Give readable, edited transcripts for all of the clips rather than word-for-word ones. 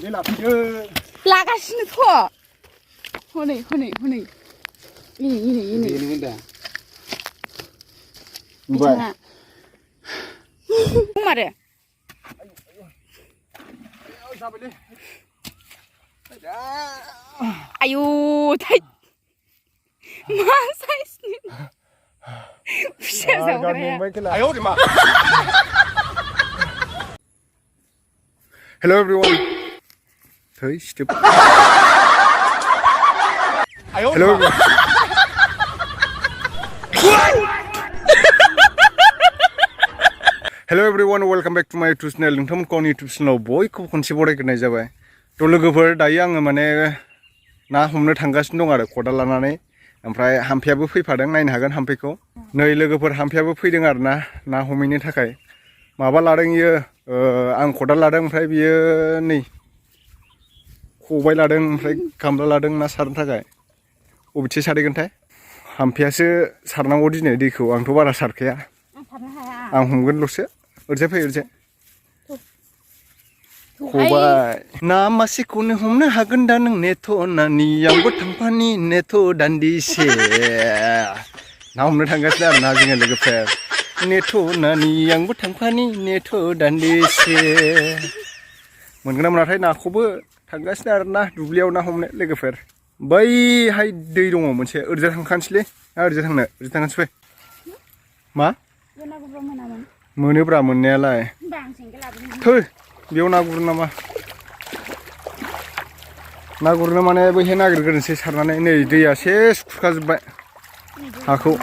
बे लाफैदो लागासिनोथ' हनै हनै हनै इनै बेनोमोन दा बिथाङा मारो जाबायलै आयु थै मा साइसनि फिसा जावग्राया Hello everyone. Thầy step. Hello everyone. Hello everyone, welcome back to my YouTube channel. नोंथांमोनखौ आंनि YouTube channel बयखौबो खनसे बरायग्रोनाय जाबाय। थ' लोगोफोर दायो आङो माने ना हमनो थांगासिनो दं आरो खदाल लानानै। ओमफ्राय हाम्फेयाबो फैफादों, नायनो हागोन हाम्फेखौ। नै लोगोफोर हाम्फेयाबो फैदों आरो ना हमैनो थाखाय। माबा लादों इयो आं खदाल लादों ओमफ्राय बियो नै खबाय लादों ओमफ्राय गामला लादों ना सारनो थाखाय। बबेथिं सारहैगोनथाय? हाम्फेयासो सारनांगौ दिनै दैखौ, आंथ' बारा सारखाया। आं हमगोनल'सो। ओरैजाय फै ओरैजाय। खबाय ना मासेखौनो हमनो हागोन दा नों नेथ' नानि आंबो थांफानि नेथ' दान्दिसे। ना हमनो थांगासिनो आरो ना जोङो लोगोफोर। नेथ' नानि आंबो थांफानि नेथ' दान्दिसे। मोनगोन ना मोनाथाय नाखौबो थांगासिनो आरो ना दुब्लियाव ना हमनो लोगोफोर। बैहाय दै दङ मोनसे, ओरैजाय थांखानोसैलै ना ओरैजाय थांनो? ओरैजाय थांखानोसै फै। मा? मोनोब्रा मोननायालाय। थै बेयाव ना गुरो नामा? ना गुरनो माने बैहाय नागिरग्रोनोसै सारनानै। नै दैया सेस खुरखाजोब्बाय हाखौ।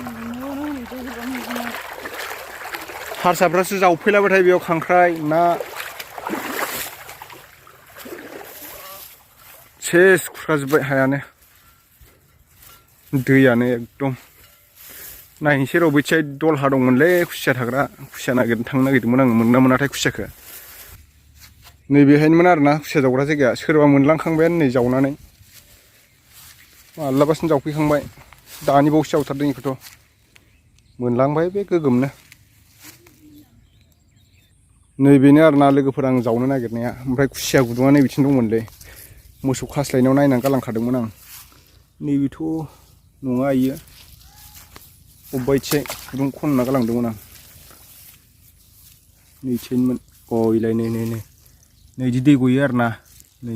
हारसाफ्रासो जावफैलाबायथाय बेयाव खांख्राइ ना सेस खुरखाजोब्बाय हायानो, दैयानो एकदम। नायनोसै र' बैथिंजाय दलहा दंमोनलै खुसिया थाग्रा, खुसिया नागिरनो थांनो नागिरदोंमोन आङो, मोनना मोनाथाय खुसियाखौ। नैबेहायनोमोन आरोना खुसिया जावग्रा जायगाया, सोरबा मोनलांखांबायानो नै जावनानै। मालाबासिनो जावफैखांबाय, दानि बावैसो जावथारदों बेखौथ'। मोनलांबाय बे गोगोमनो। नैबेनो आरोना लोगोफोर आं जावनो नागिरनाया। ओमफ्राय खुसिया गुदुङा नैबिथिं दंमोनलै, मोसौ खास्लायनायाव नायनानै गालांखादोंमोन आं। नैबेथ' नङा इयो, अबेबा इथिंजाय गुदुं खनना गालांदोंमोन आं। नैथिंमोन अ इलाय नै नै नै नै इदि दै गयो आरोना, नै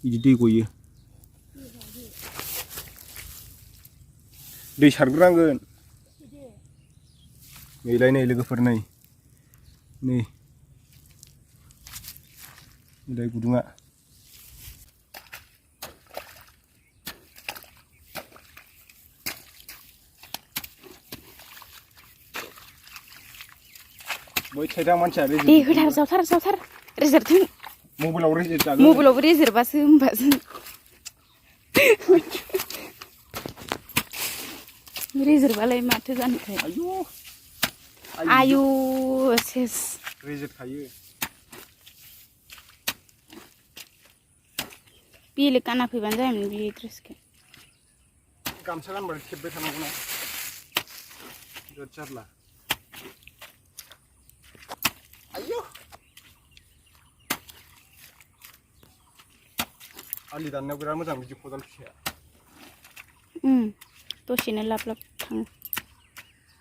इदि दै गयो। दै सारग्रोनांगोन। नैलाय नै लोगोफोर नै नै गुदुङा। बै साइडआ मानसिया रेजेक दे होथार जावथार रेजेरथों। मबाइलाव रेजेक जागोन। मबाइलावबो रेजेरबासो होमबासो। रेजेरबालाय माथो जानोथाय। आयु सेस रेजेक थायो। बेलेग गानना फैबानो जायोमोन बे ड्रेसखौ। गामसा गानबाथाय थेबबाय थानांगौना, बिराद जारला। आयौ आलि दाननायाव बिराद मोजां बिदि खदाल फिसाया। दसेनो लाब लाब थाङो।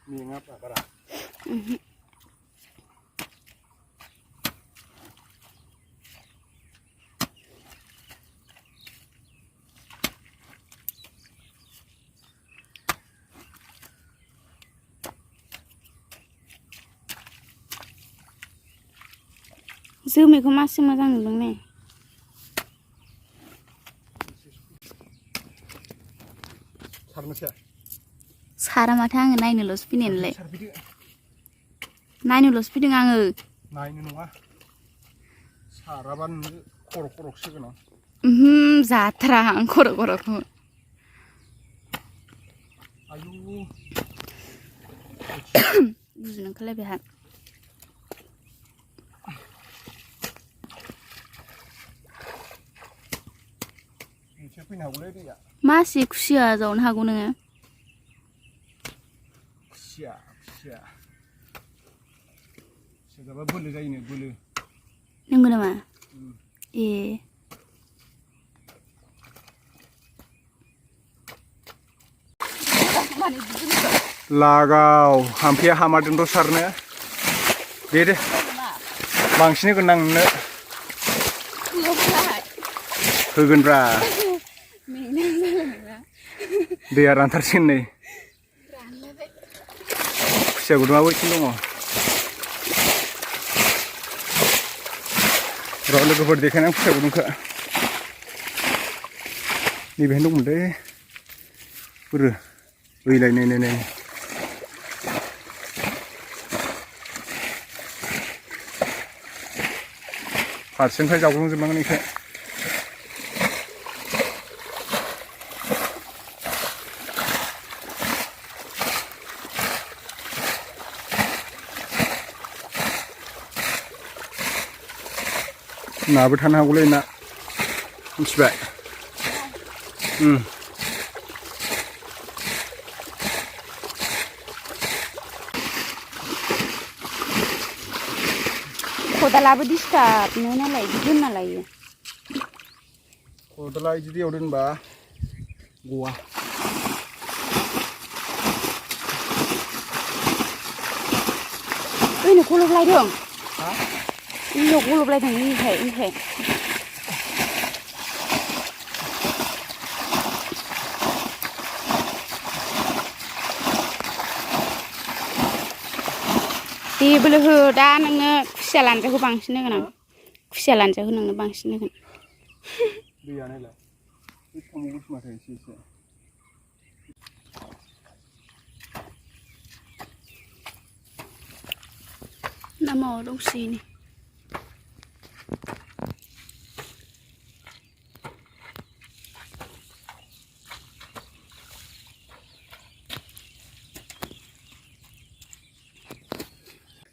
मेङाब्रा बारा। जोमैखौ मासे मोजां नुदों ने? सारनोसै? सारा माथो आङो नायनोल'सो फैनाय नालाय। नायनोल'सो फैदों आङो। नायनो नङा, साराबा नोङो खर' खर'सो होगोन आं। जाथारा आं खर' खर'खौ। आयु गुजुनो ओंखारलायबाय आंहा। मोनसे फैनो हागौलै दैया। मासे खुसिया जावनो हागौ नोङो? खुसिया जाबा बोलो जायोनो, बोलो। नंगौ नामा? ए लागाव हाम्फेया हामादोंथ' सारनो दे बांसिन होगोन आं नोंनो होगोनब्रा दैया रानथारसिगोन नै खुसिया गुदुङाबो एसे दङ र' लोगोफोर देखायनां खुसिया गुदुंखौ नैबेहायनो दंमोनलै बोरो ओइलाय नै फारसेनिफ्राय जावग्लुंजोबनांगोन इखो नाबो थानो हागौलै ना मिथिबाय खदालाबो डिस्टार्बनो नालाय बिदि दोनना लायो खदाला इदि दैयाव दोनबा गवा ओइनो गलबलायदों इयाव गलबलायदों इनिफ्राय देबोलो हो दा नोंनो खुसिया लानजाखौ बांसिन होगोन आं खुसिया लानजाखौ नोंनो बांसिन होगोन दैया नायलाय बे थांबावगोनसो माथो एसे ना मावा दंसोयो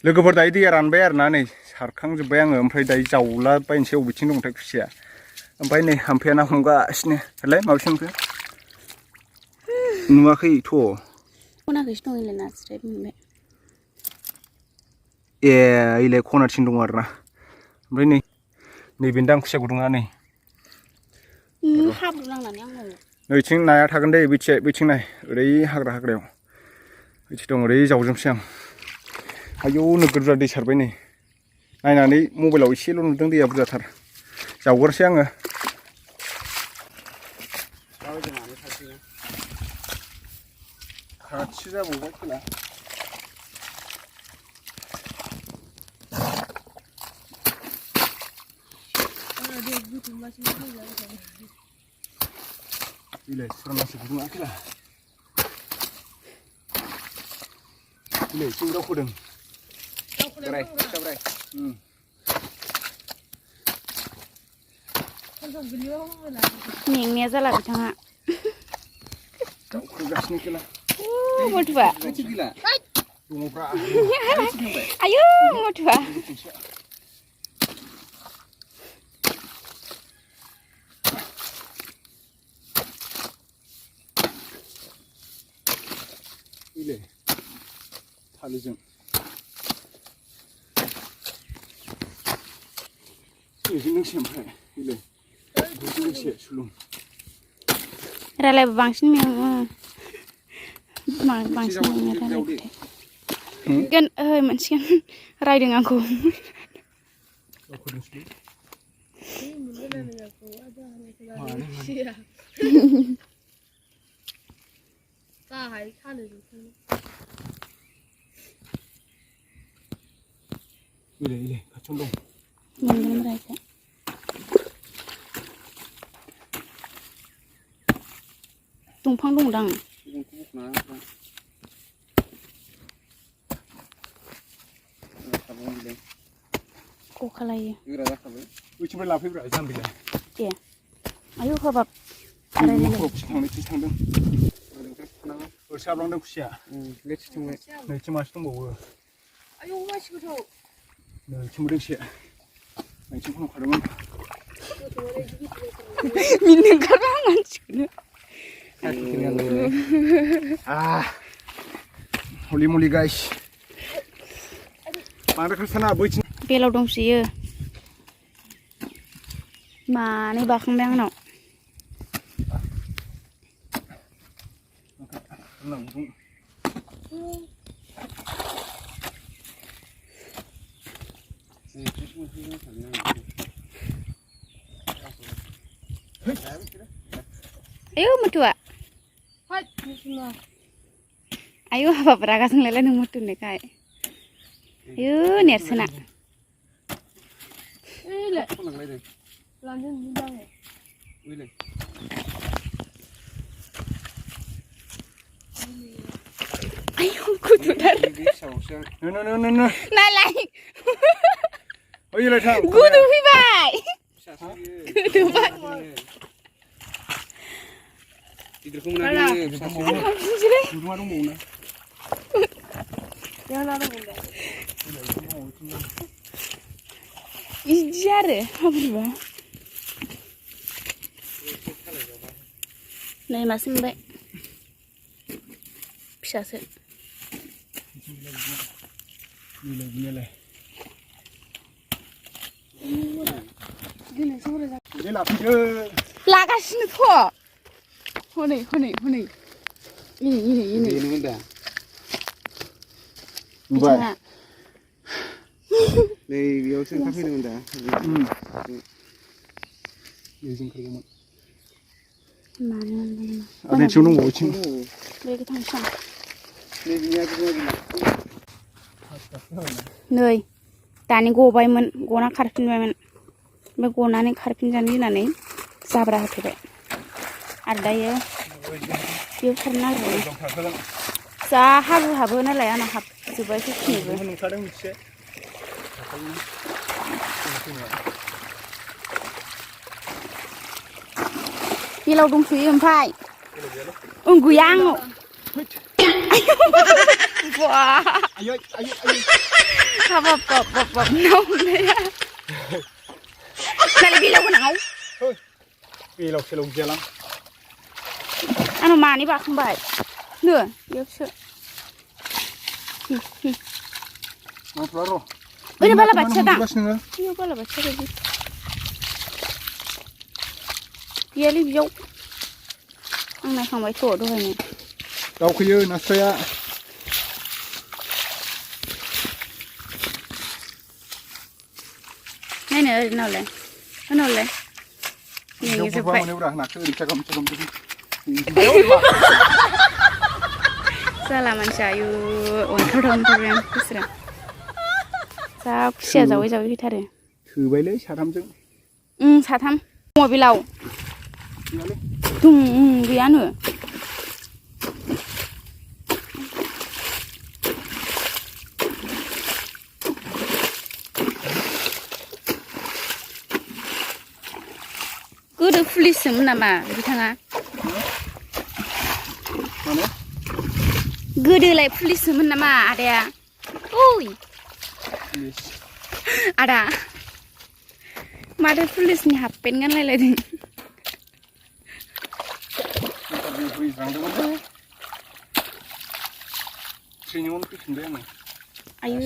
लोगोफोर दायो दैया रानबाय आरोना नै सारखांजोब्बाय आङो ओमफ्राय दायो जावला बायनोसै बबेथिं दंथाय खुसिया ओमफ्राय नै हाम्फेया ना हमगासिनो होलाय माबेसिम मोनखो नुवाखैथ' खनाखैसो दं इलाय नास्राय मोनबाय ए इलाय खनाथिं दं आरोना ओमफ्राय नैबेनो दां खुसिया गुदुङा नै हाब्रु नांनानै आंनाव नैथिं नाया थागोन दे बैथिं नाय ओरै हाग्रायाव बैथिं दं ओरै जावजोबसै आं आयौ नोगोर बुरजा दै सारबाय नै नायनानै मबाइलाव एसेल' नुदों दैया बुरजाथार जावग्रोसै आङो खाथि जाबावबाय खेला बिलाइ सुरानासो गुदुङा खेला बिलाइ एसे दावखोदों मेंनाया जाला बिथाङा दावखोगासिनो खेला मथुआ दङफ्रा आयौ मथुआ बिलाइ थालिजों बेजों लोगोसे ओमफ्राय बिलाइ बेजों लोगोसे सुलुं रायलायबा बांसिन मेङो बांसिन मेङो रायलायबाथाय ओइ मोनसिगोन रायदों आंखौ इलाय खाथियावनो दं मोनगोन रायखौ दंफां दंदां गखालायो बैथिंफ्राय लाफैब्रा जाम्बिलाय दे आयौ हाबाब थांनायथिं थांदों साबलांदों खुसिया नैथिं मासे दंबावो आयौ मासे गोथौ नैथिंबो दोंसे नैथिं खनखादोंमोन मिनिनो ओंखारबाय आं मानसिखौनो हलि मलि गाइस बांद्राय खारसाना बैथिं बेलाव दंसोयो मानै बाखांबाय आंनाव ayo mutua ayo apa peraga senglele nung mutu nih kai ayo nersena ayo kudu dar no nalai oh iya lah thang kudu hibai kudu bai Tidur kamu nanti. Rumah dong mau na. Yang lalu bunda. Ijar deh, apa nih Nih masih mbak. Bisa sih. Gila. Gila. Lakas nih kok. Hone. Ini. Ini benda. Mbak. Nih, biar usah kafe ini benda. Ini singkir kamu. Mana. Ada cunung mau cing. Lagi tangsan. Nih, ini aku lagi. Nih, tani gobaimen, gona karpinbaimen. Be gonane karpinjan dinane sabra hatibai. Ada ya. Yuk karena habu nalai anak hab coba sih kibu. Hilau dong sih empai. Guyang. Wah. Ayo. Apa. Nau ya. Nali bilau nau. Bilau jalan. Anu mani bakang baik. Nuh, yuk se. Mau pelaro. Udah bala baca tak? Iya bala baca lagi. Iya li biau. Ang naik kang baik tuh doh ini. Kau kaya nasaya. Nih noleh. Ini sepai. Ini udah nak cakap. Salaman sayu, ontor yang kusra. Sa kusia jawi hitare. Thử 사람증. 사탐. 모빌라우. 미안해. 그래 풀리스면 나마 비탕아. Mana? 그들의 풀리스면 나마 아래야. 오이. Ada. Mada tulis ni happen kan lele. Senyum tu sendiri ni. Ayo.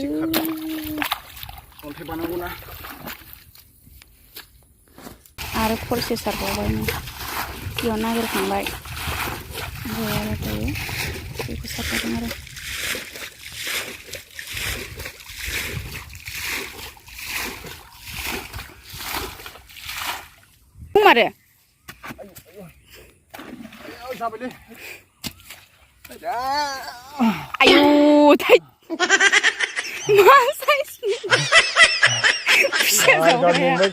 Ontai panang guna. Ada processor bawa ini. Yo nager kang baik. Boleh tu. Itu siapa dengar? Umar. Ayo, tai. Masa ini? Bisa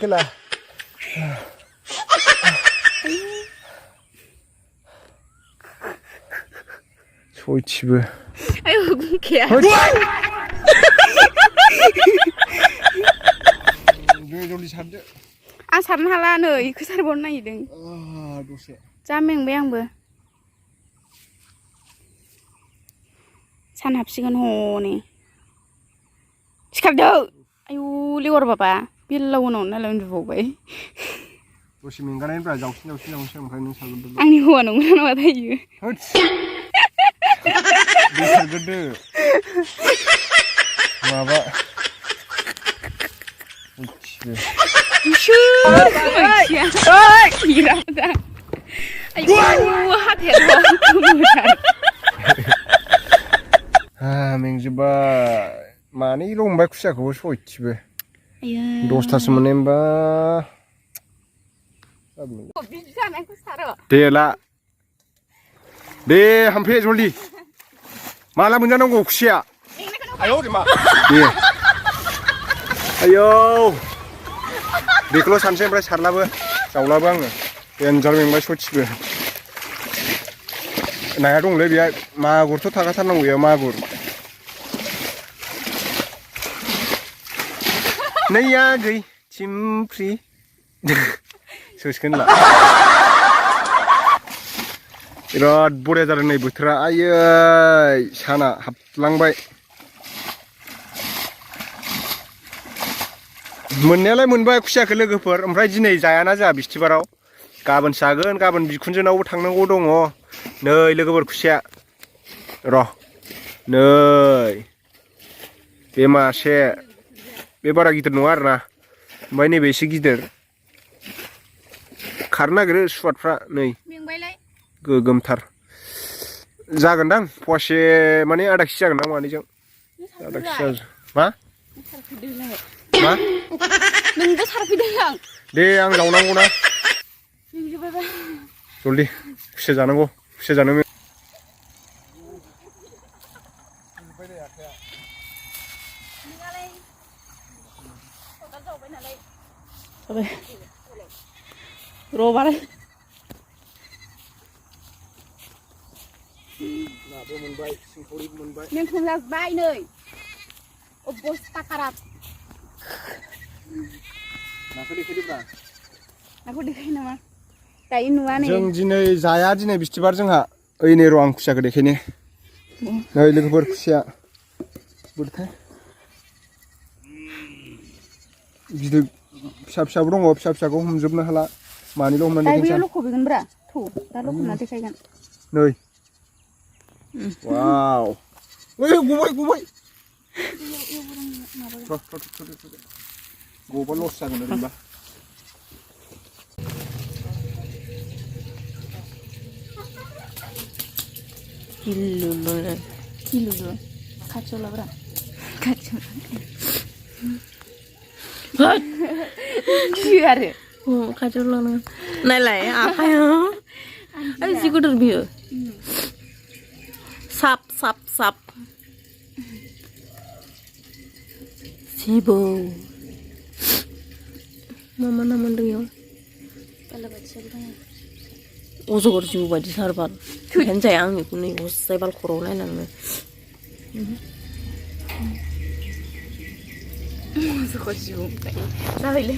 lah. Coba. Ayo, kia. Ang sarna hala nih, ikut sarbon na ideng. Dosa. Jameng bayang be. San hapsikan ho nih. Sekarang, ayo liwar papa. Bilau no, nalar nunggu bay. Dosa minggaran ini berajau sini, sampai nung salur dulu. Ang niwa nung mana ada iu. Dosa gede. Maba. Shoo, बिराद आयु हाथाया गोमोथार मेंजोब्बाय मानैल' हमबाय खुसियाखौबो सयथिबो आयौ 10थासो मोननाय मोनबा बिदि जानायखौ सारो दे ला दे हामफे जल्दि माला मोनजानांगौ खुसिया आयौ दे आयौ बेखौल' सानसै ओमफ्राय सारलाबो जावलाबो आङो देन्जार मेंबाय सयथिबो नाया दंलै बेहाय मागुरथ' थाखाथारनांगौ बेयाव मागुर नैया गै थिमफ्रि सोसखोन ला बिराद बरिया जादों नै बोथोरा आयै साना हाबलांबाय मोननायालाय मोनबाय खुसियाखौ लोगोफोर ओमफ्राय दिनै जायाना जोंहा बिस्थिबाराव गाबोन जागोन गाबोन बिखुनजोनावबो थांनांगौ दङ नै लोगोफोर खुसिया र' नै बे मासे बे बारा गिदिर नङा आरोना ओमफ्राय नैबे एसे गिदिर खारनो नागिरो सुवादफ्रा नै गोगोमथार जागोनदां फवासे माने आधा केजि जागोन दां मानैजों आधा केजि मा मा नोंबो सारफैदों आं दे आं जावनांगौ ना जल्दि खुसिया जानांगौ खुसिया जानो रबार नाबो मोनबाय सिंखावरिबो मोनबाय मेंखं जाजोब्बाय नै अबस्था खाराब नाखौ देखायदोब्रा नाखौ देखायो नामा दायो नुवा नै जों दिनै जाया दिनै बिस्थिबार जोंहा ओइ नै र' आं खुसियाखौ देखायनि नै लोगोफोर खुसिया बोरैथाय गिदिर फिसा फिसाबो दङ फिसा फिसाखौ हमजोबनो हाला मानैल' हमनानै देखायनोसै आं लखबगोन ब्रा थौ दा लखबना देखायगोन नै वाव ओइ गबाय गबा लस जागोन ओरैनोबा किलुल' खाथियावलाब्रा खाथियाव गियो आरो खाथियाव लांनांगौ नायलाय आखायाव ओइ जि गिदिर बियो साप साप साप जिबौ मा मा ना मोनदों इयाव अजगर जिबौ बायदि सारबाल ओंखायनो जाया आं बेखौ नै हस्राय बाल खर'आव नायनांनो अजगर जिबौ जाबायलै